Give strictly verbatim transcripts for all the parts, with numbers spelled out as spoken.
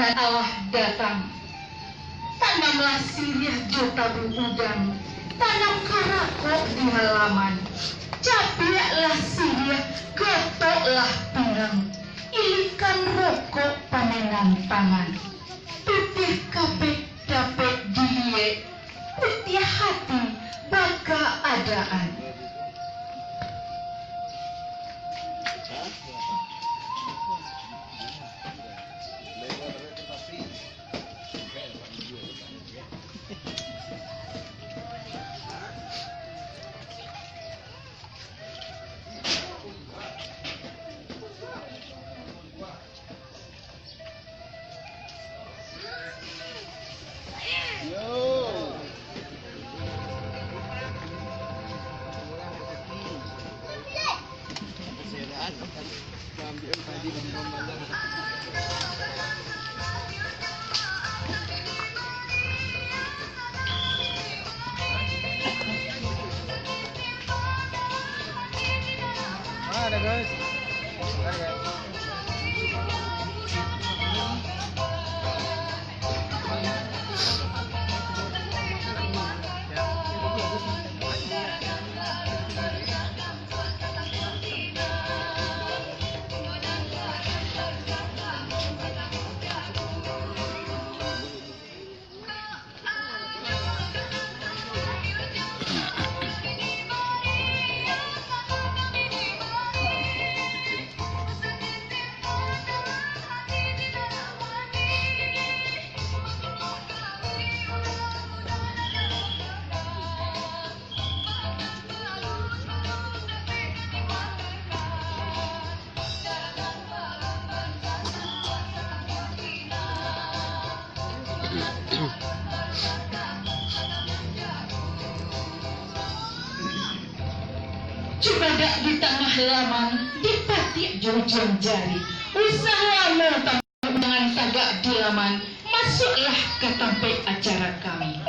alah datang. Tanamlah siriah jo tabu udang, tanam karakok di halaman. Cabiaklah siriah, gotoklah pinggang, ilikan rokok pamenan tangan. Putiah kapek dapek diliek, putiah hati bakaadaan. Mana, guys? Mana, guys? Cubadak di tangah laman, dipatiak jo ujuang jari. Usah lamo tamu, jangan tagak di laman, masuaklah ka tampek acara kami.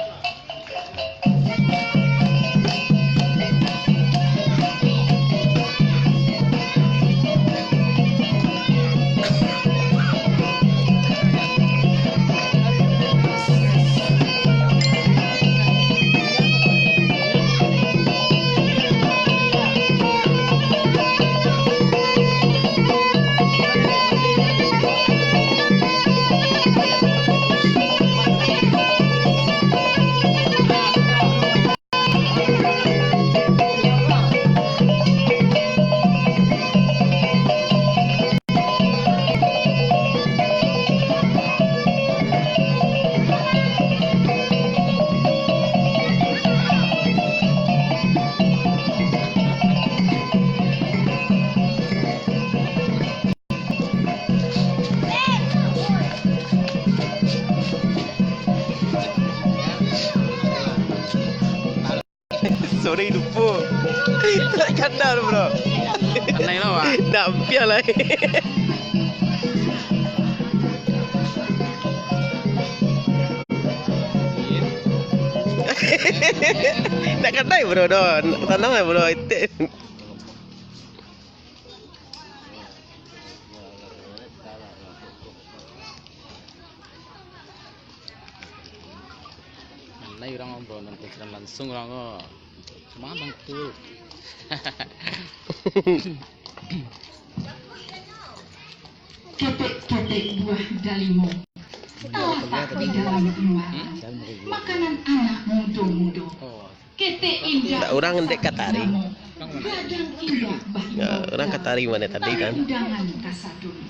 Sorry, lupo. Nak kandal, bro. Anai lo, Wak. Nak ampiang lah. Nak kandai, bro, doh. Tanang lah, bro. Itik. Anai urang, bro, nonton siaran langsung urang ko. Semangat, Bang, tu. Ketek-ketek buah dalimo talatak di dalam imbaran, makanan anak mudo-mudo. Oh. Ketek indak. Ndak, urang dek Katari. Gadang indak. Ya, urang Katari mah tadi kan. Undangan kasadonyo.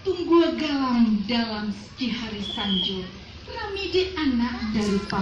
Tunggua galam dalam di hari sanjo, rami dek anak dari pam-